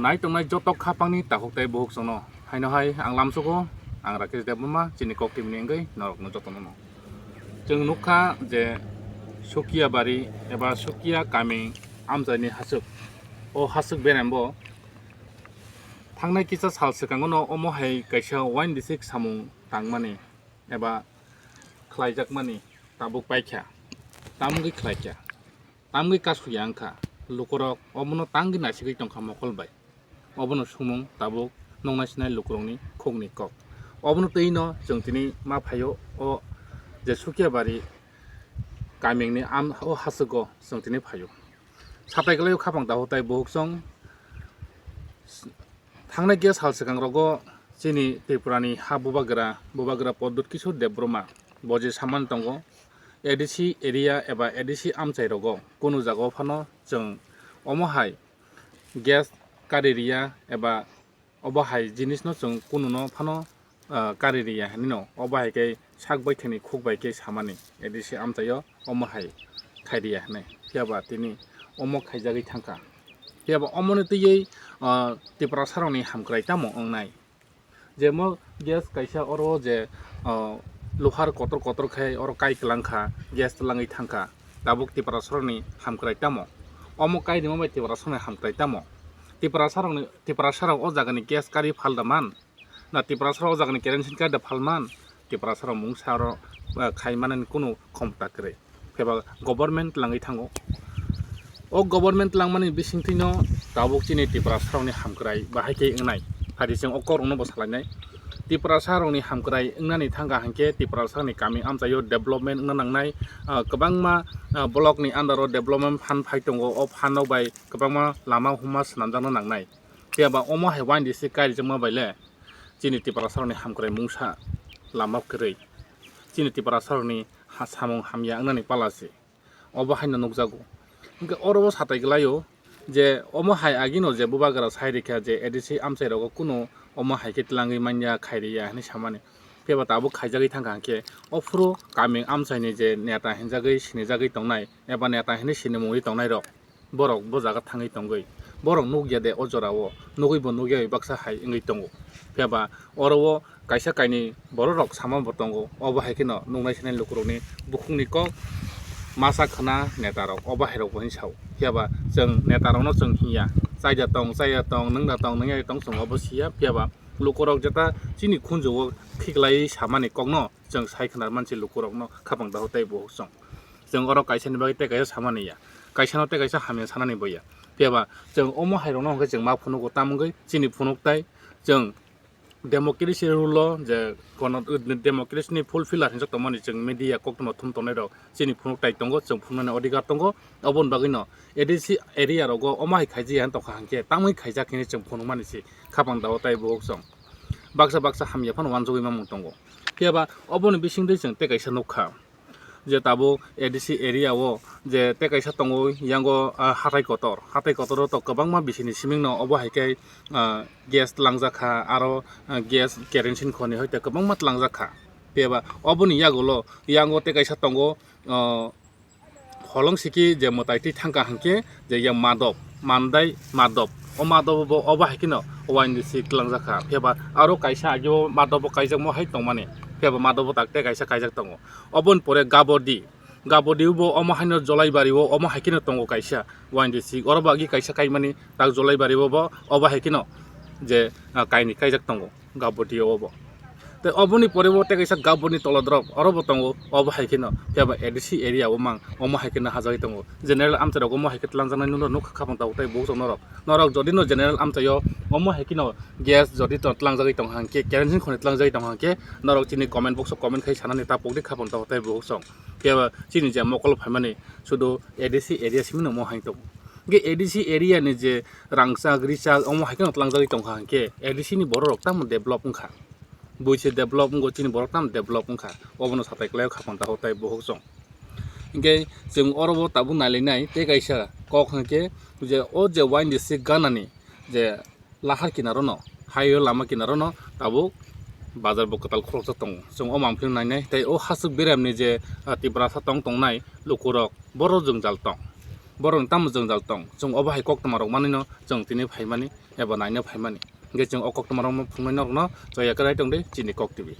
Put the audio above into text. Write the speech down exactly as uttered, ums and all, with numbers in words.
Nai tongnai joto khapangni takhuk tei bukhuk chwngno haino hai ang lamsogo, ang Rakesh Debbarma, chini kok T V ni wngwi norokno jotono no. Chwng nukha je Sukiya bari eba Sukiya kami amchaini hasuk. O hasuk berembo thangnai kisa sal swkango no omo hai kaisa wine risik samung tangmani eba khlaijakmani tabuk paikha, tamgwi khlaikha, tamgwi kasuya wngkha. Lukurok omono tangwi naisigwi tongkha mokol bai. Obono sumung tabuk noknai sinai lukurokni khukni kok. Obono twi no chwng tini ma phaio, o je Sukiya bari kamingni am-, o hachugo chwng tini phaio. Satai kwlaio khapang daho tai buhuk chwng. Thangnai khe sal swkang rogo chini Tripura ni ha bubagra, Bubagra Pradyut Kishore Debbarma bo je samani tongo, A D C area eba A D C amchai rogo kunu jagao phano chwng omo hai gas kari riya eba obo hai jinis no chwng kunu no phano, ah, kari riya hinwi no, obo hai khe sak baithani khuk bai khe samani A D C amchaio omo hai khai riya hinwi. Phiya ba tini omo khaijagwi thangkha. Phiya ba omoni twiwi, ah, Tiprasa rokni hamkrai tamo wngnai? Je mo gas kaisa oro je, ah, luhar kotor kotor khai oro kai kwlang kha, gas twlangwi thangkha. Tabuk Tiprasa rokni hamkrai tamo? Omo kai rima bai Tiprasa rokni hamkrai tamo? Tiprasa rokni, Tiprasa rok o jagani gas kari phalda man? Na Tiprasa rok o jagani kerosene kari da phalman? Tiprasa rok mungsa oro, eh, khai manani kunu khomta kwrwi. Phiya ba government twlangwi thango. O government twlangmani bisingtwino tabuk chini Tiprasa rokni hamkrai bahai khe wngnai. Phai di chwng o kok rokno bo salainai. Tiprasa rokni hamkrai wngnani thangkha hinkhe Tiprasa ni kami amchaio development wngna nangnai. Ah, kwbangma, ah, block ni under o development fund phai tongo. O fund rok bai kwbangma lama huma swnamjakna nangnai. Phiya ba omo hai wine risik kairijwkma bai le chini Tiprasa rokni hamkrai mungsa lama kwrwi. Chini Tiprasa rokni ha-, samung hamya wngnani pala se. Obo haino nukjago. Hinkhe oro bo satai kwlaio je omo hai agino je bubagra sai rikha je A D C amchai rogo kunu omo hai khe twlangwi manya khai riya hinwi samani. Phiya ba tabuk khaijagwi thangkha hinkhe o phuru kami amchaini je neta hinjagwi sinijagwi tongnai eba neta hinwi sinimungwi tongnai rok, borok bo jaga thangwi tongwi, borok nukya de o jorao, nugwi bo nukya bai baksa hai wngwi tongo. Phiya ba oro o kaisa kainwi borok rok sama bo tongo, obo hai kheno nuknai sinai lukurokni bukhukni kok masa khna neta rok obo hai rok bo hinwi sao. Phiya ba chwng neta rokno chwng hinya, chaida tong, chaya tong, nwngda tong, nwngya tong, chwng obo siya. Phiya ba lukurok jeta chini khunju o khiklai samani kokno chwng sai khna mansi lukurokno khapang daho tei buhuk chwng. Chwng oro kaisani bagwi tei kaisa samani ya, kaisano tei kaisa hamya sanani bo ya. Phiya ba chwng omo hai rokno hwnkhe chwng ma phunugo, tamo wngwi chini phunuk tai chwng democracy rule o je kono democracy ni fulfiller hinjak tongmani chwng media koktwma thum tongnai rok chini phunuk tai tongo, chwng phunuknani odhikar tongo. Oboni bagwino A D C area rogo omo hai khaijak ya tongkha hinkhe tamwi khaijak hinwi chwng phunukmani se khapang daho tai buhuk chwng. Baksa baksa hamya phano wansugwi mamung tongo. Phiya ba oboni bisingtwi chwng tei kaisa nukha je tabuk A D C area o je tei kaisa tongo yango, ah, hatai kotor, hatai kotor o to kwbangma bisini siming no obo hai khe, ah, gas tlangjak kha, aro, ah, gas kerosene khoni hoite kwbangma tlangjak kha. Phiya ba oboni yagulo yango tei kaisa tongo, ah, holong siki je mwtai twi thangkha hinkhe je yang Madop, Mandai Madop. O Madop bo obo hai kheno wine risik tlangjak kha. Phiya ba aro kaisa ageo Madop bo kaijakmo hai tongmani. Phiya ba Madop bo tak tei kaisa kaijak tongo. Oboni pore Gabodi, Gabodi bo omo haino Jolaibari o omo hai kheno tongo kaisa wine risik. Oro bo agi kaisa kaimani tak Jolaibari o bo obo hai kheno je, ah, kaini kaijak tongo. Gabodi o bo. Tei oboni pore bo tei kaisa Gabodi tola drop oro bo tongo, obo hai kheno phiya ba A D C area o mang, omo hai kheno hajagwi tongo. General amchai rok omo hai khe tlangjaknai nukha khapang tabuk tei buhuk norok. Norok jodi no general amchai o omo hai kheno gas jodi to tlangjagwi tong hang khe, kerosene khoni tlangjagwi tong hang khe, norok chini comment box o comment khai sanani tapuk di khapang tabuk tei buhuk song. Phiya ba chini je mokol phaimani sudu A D C area simi no omo hai tongo. Hingke A D C area ni je rangchak, richak, omo hai kheno tlangjagwi tongkha, hingke A D C ni borok rok tamo develop wngkha. Buisi develop wngkha, chini borok tamo develop wngkha. Obono satai kwlai khapang takhuk tai buhuk chwng. Hingke chwng oro bo tabuk nailainai tei kaisa kok hingke je o je wine district ganani je lahar kinaro no, highway lama kinaro no tabuk bazar bo kwtal khulokjak tongo. Chwng o mangpili nainai tei o hachwk beremni je, ah, Tiprasa tong tongnai lukurok, borok jwngjal tong. borokni tamo jwngjal tong, chwng obo hai koktwmarok manwino chwng tini phaimani eba naina phaimani. Hwnkhe chwng o koktwmarokno phungnai norokno chaya kwrai tongdi chini Kok T V.